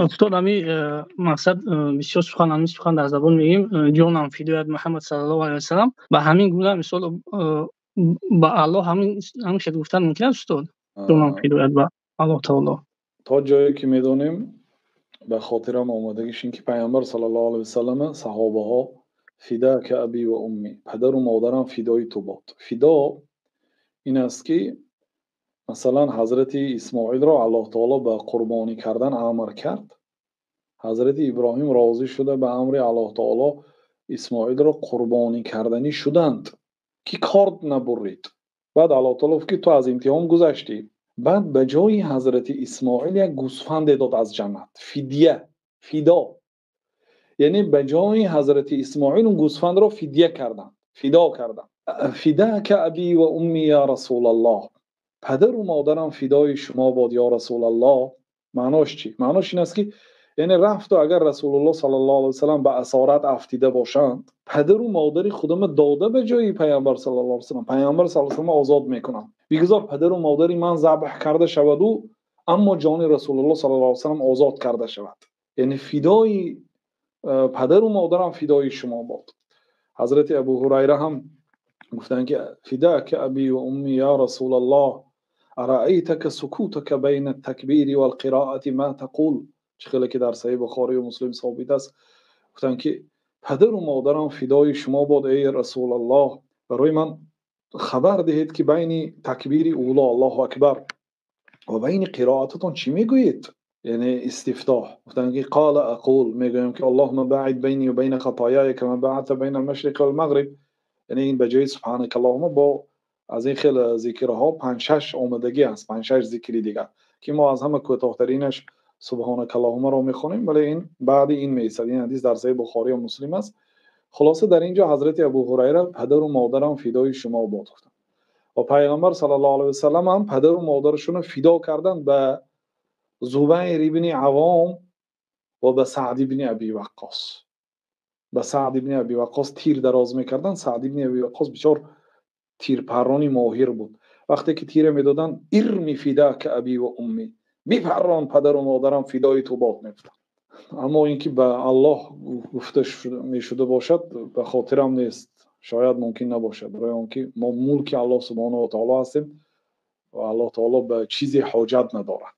Устод, ҳами мақсад бисёр сухан, ҳамин сухан дар забон мегӯем, ҷонам фидоят Муҳаммад саллаллоҳу алайҳи васаллам. Ба ҳамин гуна мисол ба Аллоҳ ҳамин хел гуфтан мумкин аст, устод? Ҷонам фидоят ба Аллоҳ таоло. То ҷое ки медонем, ба хотирам омадагиш ин ки Пайғамбар саллаллоҳу алайҳи васаллама саҳобаҳо фидака аби ва умми, падару модарам фидои ту бод. Фидо ин аст ки масалан ҳазрати Исмоилро Аллоҳ таоло ба қурбонӣ кардан амр кард. Ҳазрати Иброҳим розӣ шуда ба амри Аллоҳ таоло Исмоилро қурбонӣ карданӣ шуданд, ки корд набуррид. Баъд Аллоҳ таоло гуфт ки ту аз имтиҳон гузаштӣ. Баъд ба ҷои ҳазрати Исмоил як гӯсфанде дод аз ҷаннат, фидия, фидо. Яъне ба ҷои ҳазрати Исмоил он гӯсфандро фидия карданд, фидо карданд. Фидака аби ва умми я Расулаллоҳ, падару модарам фидои шумо бод ё Расулаллоҳ. Маънош чӣ? Маънош ин аст ки яъне рафту агар Расулуллоҳ саллаллоҳу алайҳи васаллам ба асорат афтида бошанд, падару модари худамро дода ба ҷои Пайғамбар саллаллоҳу алайҳи васаллам, Пайғамбар саллаллоҳу алайҳи васаллам озод мекунам. Бигзор падару модари ман забҳ карда шаваду, аммо ҷони Расулуллоҳ саллаллоҳу алайҳи васаллам озод карда шавад. Яъне фидои падару модарам фидои шумо бод. Ҳазрати Абу Ҳурайра ҳам гуфтанд ки фидака аби ва умми я Расулаллоҳ, араайтака сукутака байна ат-такбири вал-қироати ма тақул. Чӣ хеле ки дар Саҳеҳи Бухорӣ ва Муслим собит аст, гуфтанд ки падару модарам фидои шумо бод эй Расулаллоҳ, барои ман хабар диҳед ки байни такбири уло Аллоҳу акбар ва байни қироататон чӣ мегӯед? Яъне истифтоҳ. Гуфтанд ки қола ақул, мегӯям ки Аллоҳумма баъид байни ва байна хатояя кама баъадта байна ал-машриқи вал-мағриб. Яъне ин ба ҷои субҳанака Аллоҳумма бо аз ин хел зикрҳо 5-6 омадагӣ аст, 5-6 зикри дигар ки мо аз ҳама кӯтоҳтаринаш субҳанака Аллоҳуммаро мехонем, вале ин баъди ин меистад. Ин ҳадис дар Саҳеҳи Бухорӣ ва Муслим аст. Хулоса дар ин ҷо ҳазрати Абу Ҳурайра падару модарам фидои шумо бод гуфтанд ва Пайғамбар саллаллоҳу алайҳи васаллам ҳам падару модарашонро фидо карданд ба Зубайр ибни Авом ва ба Саъд ибни Аби Ваққос. Ба Саъд ибни Аби Ваққос тир дароз мекарданд. Саъд ибни Аби Ваққос бисёр тирпаррони моҳир буд. Вақте ки тира медоданд, ирми фидака аби ва умми, бипаррон падару модарам фидои ту бод мегуфтанд. Аммо ин ки ба Аллоҳ гуфта мешуда бошад, ба хотирам нест, шояд мумкин набошад, барои он ки мо мулки Аллоҳ субҳонаҳу ва таоло ҳастем ва Аллоҳ таоло ба чизе ҳоҷат надорад.